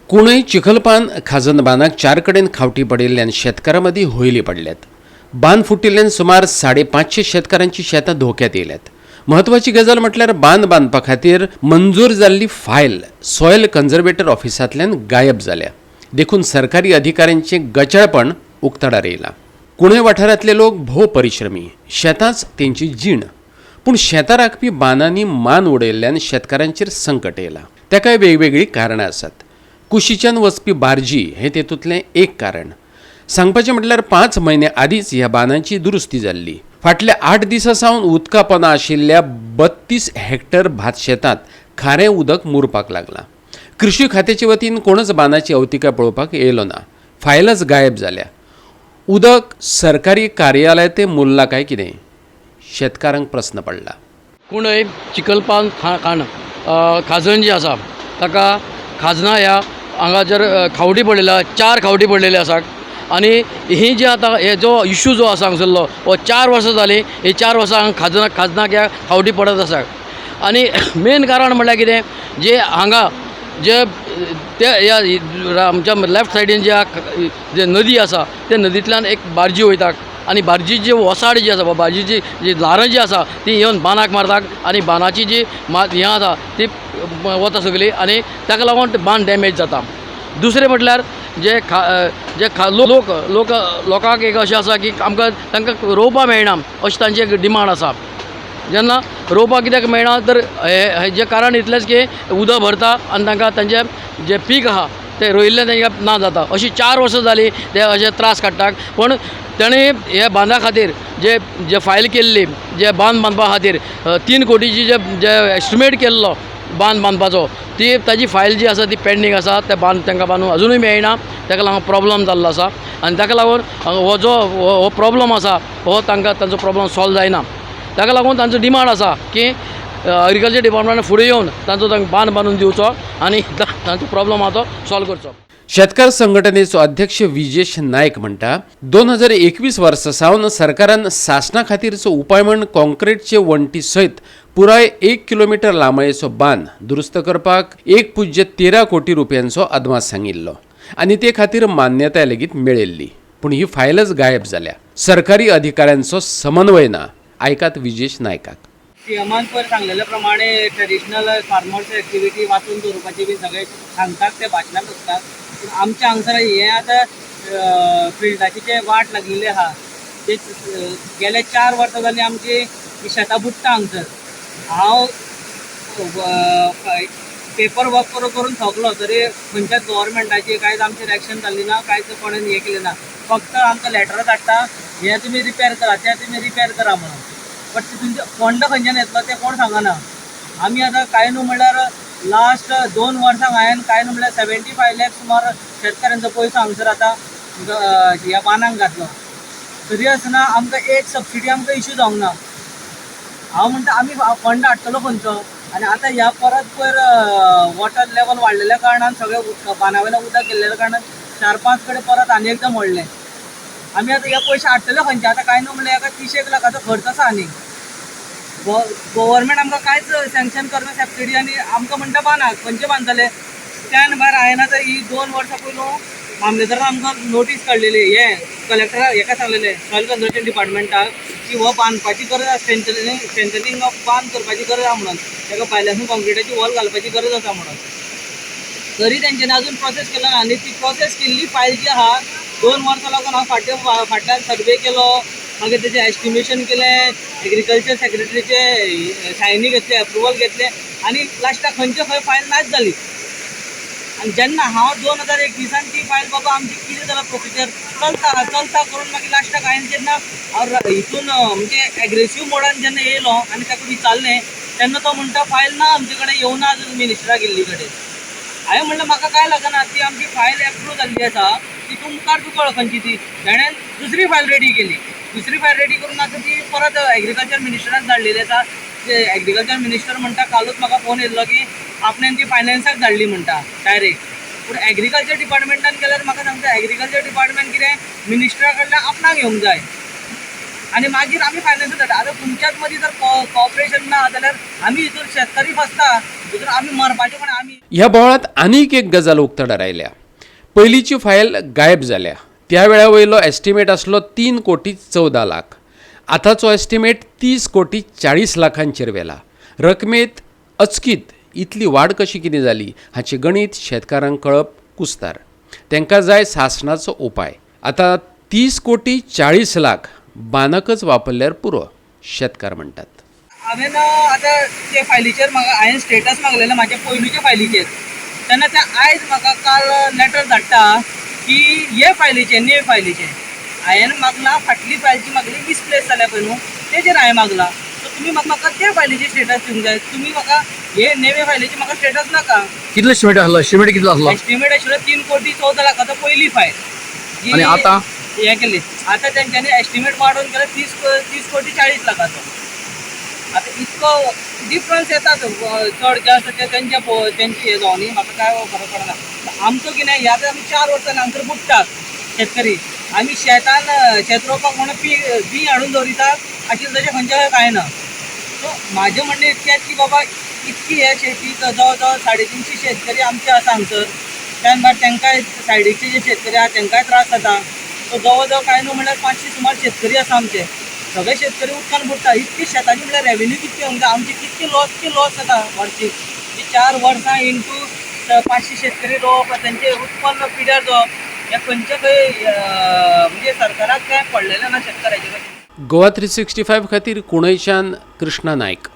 कुणय चिखलपान खाजन बांदाक चार कडेन खावटी पडिल्ल्यान शेतकारां मदीं होयली पडल्यात. बांद फुटिल्ल्यान सुमार 550 शेतकारांची शेतां धोक्यात येयल्यात. म्हत्वाची गजाल म्हटल्यार बांद बांदपा खातीर मंजूर जाल्ली फायल सॉयल कन्झर्वेटर ऑफिसांतल्यान गायब जाल्या. देखून सरकारी अधिकाऱ्यांचें गचाळपण उक्ताडार येयलां. कुणय वाठारांतले लोक भोव परिश्रमी, शेतांच तेंची जीण. पूण शेतां राखपी बांदांनी मान उडयल्ल्यान शेतकारांचेर संकट येयलां. तेकाय वेगवेगळीं कारणां आसात. कुशीच्यान वचपी बार्जी हें तेतूंतलें एक कारण. सांगपाचें म्हटल्यार 5 म्हयने आदींच ह्या बांदांची दुरुस्ती जाल्ली. फाटल्या 8 दिसां सावन उदका पोंदा आशिल्ल्या 32 हेक्टर भात शेतांत खारें उदक मुरपाक लागलां. कृशी खात्याचे वतीन कोणच बांदाची अवतिकाय पळोवपाक येयलो ना. फायलच गायब जाल्या. उदक सरकारी कार्यालय ते मुरला काय कितें, शेतकारांक प्रस्न पडला. कुणय चिखलपान खाण खाजन जी आसा ताका खाजना ह्या हांगाचेर खावटी पडलेली, 4 खावटी पडलेली आसा. आनी ही जी आतां हे जो इशू जो आसा हांगसरलो हो 4 वर्सां जालीं. ही 4 वर्सां हांगा खाजनाक ह्या खावटी पडत आसा. आनी मेन कारण म्हणल्यार कितें, जे हांगा जे ते ह्या आमच्या लेफ्ट सायडीन जे जे नदी आसा त्या नदींतल्यान एक बार्जी वयता आनी बार्जी जी वसाड जी आसा, बार्जीची जी ल्हारां जी आसा ती येवन बांदाक मारतात आनी बांदाची जी हें आसा ती वता सगळी आनी ताका लागून बांद डॅमेज जाता. दुसरें म्हटल्यार जे जे लोक लोक लोकांक एक अशें आसा की आमकां तांकां रोवपाक मेळना अशें तांची एक डिमांड आसा. जेन्ना रोवपाक कित्याक मेळना तर हेजें कारण इतलेंच की उदक भरता आनी तांकां तांचें जें पीक आहा तें रोयिल्लें तांकां ना जाता. अशीं 4 वर्सां जालीं ते अशे त्रास काडटात. पूण ताणें हे बांदा खातीर जे जे फायल केल्ली, जे बांद बांदपा खातीर 3 कोटीची जे जे एस्टिमेट केल्लो बांद बांदपाचो, ती ताजी फायल जी आसा ती पेंडींग आसा. ते बांद तांकां बांदून अजुनूय मेळना. ताका लागून प्रॉब्लम जाल्लो आसा आनी ताका लागून हो जो हो प्रॉब्लम आसा हो तांकां तांचो प्रॉब्लम सॉल्व जायना. ताका लागून तांचो डिमांड आसा की एग्रीकल्चर डिपार्टमेंटान फुडें येवन तांचो तांकां बांद बांदून दिवचो आनी तांचो प्रॉब्लम आहा तो सॉल्व करचो. शेतकार संघटनेचो अध्यक्ष विजेश नायक म्हणटा, 2021 वर्सा सावन सरकारान सासणा खातीरचो उपाय म्हण कॉन्क्रीटचे वण्टी सयत पुराय 1 किलोमिटर लांबायेचो बांद दुरुस्त करपाक 1.13 कोटी रुपयांचो अदमास सांगिल्लो आनी ते खातीर मान्यताय लेगीत मेळिल्ली. पूण ही फायलच गायब जाल्या. सरकारी अधिकाऱ्यांचो समन्वय ना. आयकात विजेश नायकाक. सीएमान पयर सांगलेले प्रमाणे ट्रेडिशनल फार्मर्स एक्टिविटी वाचून दवरपाची बी सगळे सांगतात, ते भाशणां करतात. पूण आमच्या हांगसर हें आतां फिल्डाची जे वाट लागिल्ली आहा ते गेले 4 वर्सां जालीं आमची शेतां बुडटा हांगसर. हांव पेपर वर्क करून करून थकलो तरी खंयच्याच गव्हर्मेंटाची कांयच आमचेर एक्शन जाल्ली ना, कांयच कोणें हें केलें ना. फक्त आमकां लेटरां धाडटा, हें तुमी रिपेर करा, तें तुमी रिपेर करा म्हणून. बट तितून फंड खंयच्यान येतलो तें कोण सांगना. आमी आतां कांय न्हू म्हणल्यार लास्ट 2 वर्सां हांवें कांय न्हू म्हणल्यार 75 लॅक सुमार शेतकाऱ्यांचो पयसो हांगसर आतां ह्या बांदांक घातलो. तरी आसतना आमकां एक सबसिडी आमकां इशू जावंक ना. हांव म्हणटा आमी फंड हाडटलो खंयचो. आनी आतां ह्या परत पयर वॉटर लेवल वाडलेल्या कारणान सगळें बांदा वयल्यान उदक गेल्ल्या कारणान 4-5 कडेन परत आनी एकदां मोडलें. आमी आतां हे पयशे हाडटले खंयचे. आतां कांय न्हू म्हणल्यार एका 30 लाखाचो खर्च आसा. आनी गव्हर्मेंट आमकां कांयच सँक्शन करना सबसिडी आनी आमकां म्हणटा बांदाक खंयचे बांदतले. त्यान भायर हांवें आतां ही 2 वर्सां पयलू मामलेदारान आमकां नोटीस काडलेली, हे कलेक्टराक हेका सांगलेलें सॉयल कन्जर्वेशन डिपार्टमेंटाक की हो बांदपाची गरज आसा, स्ट्रेंथनिंग ऑफ बांद करपाची गरज आसा म्हणून, ताका भायल्यासून कॉन्क्रिटाची वॉल घालपाची गरज आसा म्हणून. तरी तेंच्यांनी अजून प्रोसेस केला ना. आनी ती प्रोसेस केल्ली फायल जी आहा 2 वर्सां लागून हांव फाटल्यान सर्वे केलो, मागीर तेजें एस्टिमेशन केलें, एग्रीकल्चर सेक्रेटरीचे सायनी घेतले, एप्रुवल घेतले आनी लास्टाक खंयचे खंय फायल नाच जाली. आनी जेन्ना हांव 2021 ती फायल बाबा आमची कितें जालां प्रोसिजर चलता चलता करून मागीर लास्टाक हांवें जेन्ना हांव हितून म्हणजे एग्रेसीव मोडान जेन्ना येयलो आनी ताका विचारलें तेन्ना तो म्हणटा फायल ना आमचे कडेन, येवना अजून मिनिस्टरा गेल्ली कडेन. हांवें म्हणलें म्हाका कांय लागना, ती आमची फायल एप्रूव जाल्ली आसा, ती तुमकां तुका खंयची ती. ताणें दुसरी फायल रेडी केली. दुसरी फायल रेडी करून आतां ती परत एग्रीकल्चर मिनिस्टराक धाडलेली आसा. एग्रीकल्चर मिनिस्टर म्हणटा कालूच म्हाका फोन येयल्लो की आपणें ती फायनान्साक धाडली म्हणटा डायरेक्ट. पूण एग्रीकल्चर डिपार्टमेंटान गेल्यार म्हाका सांगता एग्रीकल्चर डिपार्टमेंट कितें मिनिस्टरा कडल्यान आपणाक घेवंक जाय. आनी मागीर आमी फायनान्सर धाडटा. आतां तुमच्याच मदीं जर कॉपरेशन ना जाल्यार आमी हितून शेतकरी फसता, हितून आमी मरपाचें पण आमी. ह्या बोवाळांत आनीक एक गजाल उक्ताडार आयल्या. पयलींची फायल गायब जाल्या. त्या वेळा वयलो एस्टिमेट आसलो 3 कोटी 14 लाख. आतांचो एस्टिमेट 30 कोटी 40 लाखांचेर व्हेला. रकमेंत अचकीत इतली वाड कशी कितें जाली हाचें गणीत शेतकारांक कळप कुस्तार. तांकां जाय सासणाचो उपाय. आतां 30 कोटी 40 लाख बांदकच वापरल्यार पुरो, शेतकार म्हणटात. हांवें आतां ते फायलीचेर म्हाका हांवें स्टेटस मागलेलें म्हाज्या पयलूच्या फायलीचेर. तेन्ना ते आयज म्हाका काल लेटर धाडटा की हे फायलीचे, न्यू फायलीचे. हांवें मागला फाटली फायल जी मागली मिसप्लेस जाल्या पळय न्हू, तेजेर हांवें मागला. सो तुमी म्हाका म्हाका त्या फायलीचे स्टेटस दिवंक जाय. तुमी म्हाका हे नेवे फायलीचे म्हाका स्टेटस नाका. कितलो एस्टिमेट आसलो? एस्टिमेट कितलो आसलो? एस्टिमेट आशिल्लो 3 कोटी 14 लाखाचो पयली फायल जी. आनी आतां? हें केली, आतां तेंच्यांनी एस्टिमेट वाडोवन केला 30 कोटी 40 लाखाचो. आतां इतको डिफरन्स येता चड जास्त ते तेंच्या तेंची हें जावं न्ही, म्हाका काय फरक पडना. आमचो कितें ह्या, आतां आमी 4 वर्सां हांगासर बुडटात शेतकरी. आमी शेतान शेत रोवपाक म्हणून पी बीं हाडून दवरितात आशिल्लें, तशें खंयच्या कांय ना. सो म्हाजें म्हणणें इतकेंच की बाबा, इतकी हे शेती जवळ जवळ 350 शेतकरी आमचे आसा हांगसर. त्यान भायर तांकांय सायडीचे जे शेतकरी आहा तांकांय त्रास जाता. सो जवळ जवळ कांय न्हू म्हणल्यार 500 सुमार शेतकरी आसा आमचे. सगळे शेतकरी उदकान बुडटा. इतकी शेताची म्हणल्यार रेवेन्यू कितकी म्हणजे आमची कितकी लॉस, कितकी लॉस जाता वर्सीक. जी 4 वर्सां इंटू 500 शेतकरी रोवप, तेंचें उत्पन्न पिड्यार जावप, हें खंयचे खंय म्हणजे सरकाराक कांय पडलेलें ना शेतकऱ्याचे कडेन. गोवा 365 खातीर कुणयच्यान कृष्णा नायक.